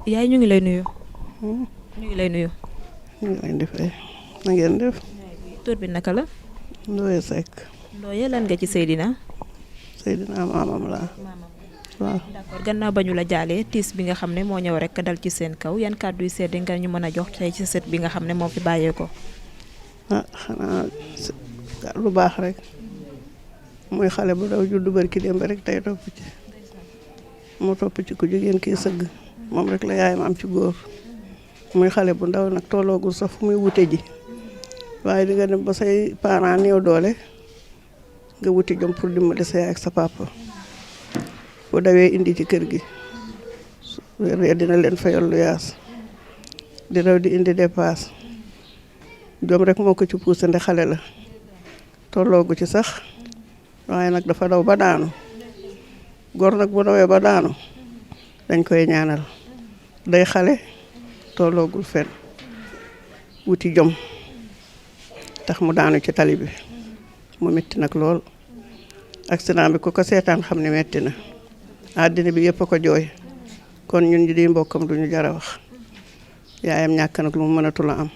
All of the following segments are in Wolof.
yaay ñu ngi lay nuyu. ñu ñu ngi lay nuyu. ngi leen di fay na ngeen def. tur bi naka la. Ndoye Seck. Ndoye lan nga ci Seydina. Seydina maamam laa. waaw. d'accord gannaaw ba ñu la jaalee tiis bi nga xam ne moo ñëw rek dal ci seen kaw yan kàddu yu sedd nga ñu mën a jox tey ci sët bi nga xam ne moo fi bàyyeekoo. xanaa lu baax rek muy xale bu daw juddu barki démb rek tey topp ci mu topp ci ku jigéen kii sëgg moom rek la yaayam am ci góor muy xale bu ndaw nag tolloogul sax fu muy wute ji waaye di nga dem ba say parents néew doole nga wuti jom pour dimbali sa yaay ak sa papa bu dawee indi ci kër gi weer dina leen fayal lu yaas di daw di indi dépasse jom rek moo ko ci poussé nde xale la tolloogu ci sax waaye nag dafa daw ba daanu góor nag bu dawee ba daanu dañ koy ñaanal day xale tolloogul fen wuti jom tax mu daanu ci tali bi mu metti nag lool accident bi ku ko seetaan xam ne metti na àddina bi yëpp a ko jooy kon ñun ñi di mbokkam duñu jara wax yaayam ñàkk nag lu mu mënatul a am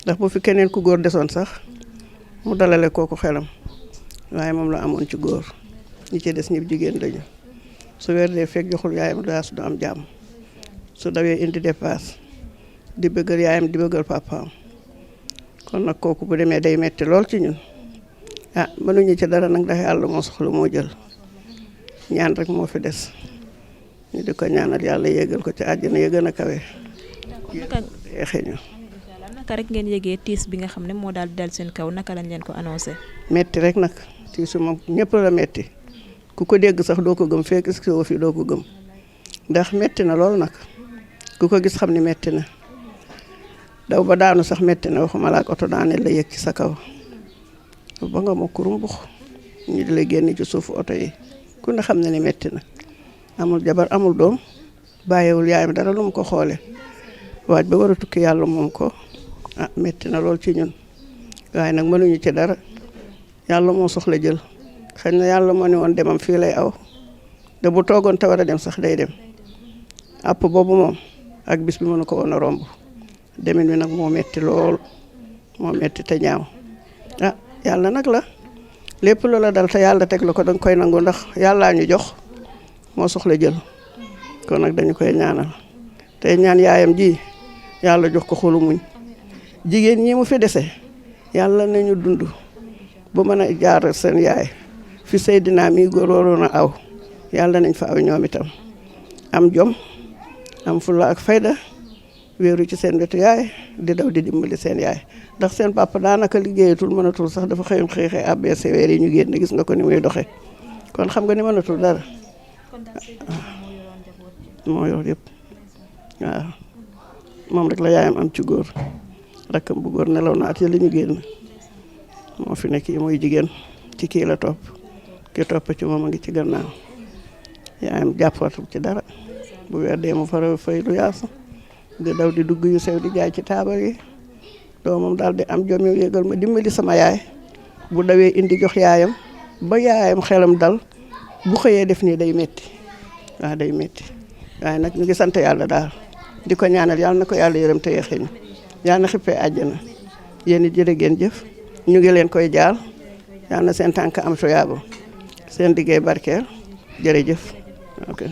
ndax bu fi keneen ku góor desoon sax mu dalale kooku xelam waaye moom la amoon ci góor ñi ci des ñëpp jigéen lañu su weer dee fekk joxul yaayam daas du am jàmm su dawee indi dépasse di bëggal yaayam di bëggal papaam kon nag kooku bu demee day metti lool ci ñun mënuñu ci dara nag ndax yàlla moo soxla moo jël ñaan rek moo fi des ñu di ko ñaanal yàlla yéegal ko ci àjjana ya gën a kawe yeexe ñu naka rek ngeen yëgee tiis bi nga xam ne moo daal di dal seen kaw naka lañ leen ko annoncé. metti rek nag tiisu moom ñëpp la metti ku ko dégg sax doo ko gëm fekk est-ce que fi doo ko gëm ndax metti na lool nag ku ko gis xam ni metti na daw ba daanu sax metti na waxuma la ak oto daaneel la yëg ci sa kaw ba nga mokk rumbux ñu di la génn ci suufu oto yi ku ne xam ne ni metti na amul jabar amul doom bàyyiwul yaayam dara lu mu ko xoole waaj ba war a tukki yàlla moom ko metti na lool ci ñun waaye nag mënuñu ci dara yàlla moo soxla jël xëy na yàlla moo ne woon demam fii lay aw te bu toogoon te war a dem sax day dem àpp boobu moom ak bis bi mënu ko woon a romb demin bi nag moo metti lool moo metti te ñaaw yàlla nag la lépp lu la dal te yàlla teg la ko danga koy nangu ndax yàllaa ñu jox moo soxla jël kon nag dañu koy ñaanal tey ñaan yaayam ji yàlla jox ko xolu muñ jigéen ñi mu fi dese yàlla nañu dund bu mën a jaar seen yaay fi Seydina mi góor waroon a aw yàlla nañ fa aw ñoom itam am jom am fulla ak fayda wéeru ci seen wetu yaay di daw di dimbali seen yaay ndax seen papa daanaka liggéeyatul mënatul sax dafa xëyum xëy ABC weer yi ñu génn gis nga ko ni muy doxee kon xam nga ni mënatul dara moo yor yëpp waaw moom rek la yaayam am ci góor rakkam bu góor nelaw na at yi la ñu génn moo fi nekk yi mooy jigéen ci kii la topp ki topp ci moom a ngi ci gannaaw yaayam jàppatul ci dara bu weer dee mu fara fay lu yaasa di daw di dugg yu sew di jaay ci taabal yi doomam daal di am jom yégal ma dimbali sama yaay bu dawee indi jox yaayam ba yaayam xelam dal bu xëyee def nii day metti waaw day metti waaye nag ñu ngi sant yàlla daal di ko ñaanal yàlla na ko yàlla yërëm te yeexe ñu yàlla na xippee àjjana yéen it jërë ngeen jëf ñu ngi leen koy jaal yàlla na seen tànk am tuyaaba seen liggéey barkeel jërëjëf ok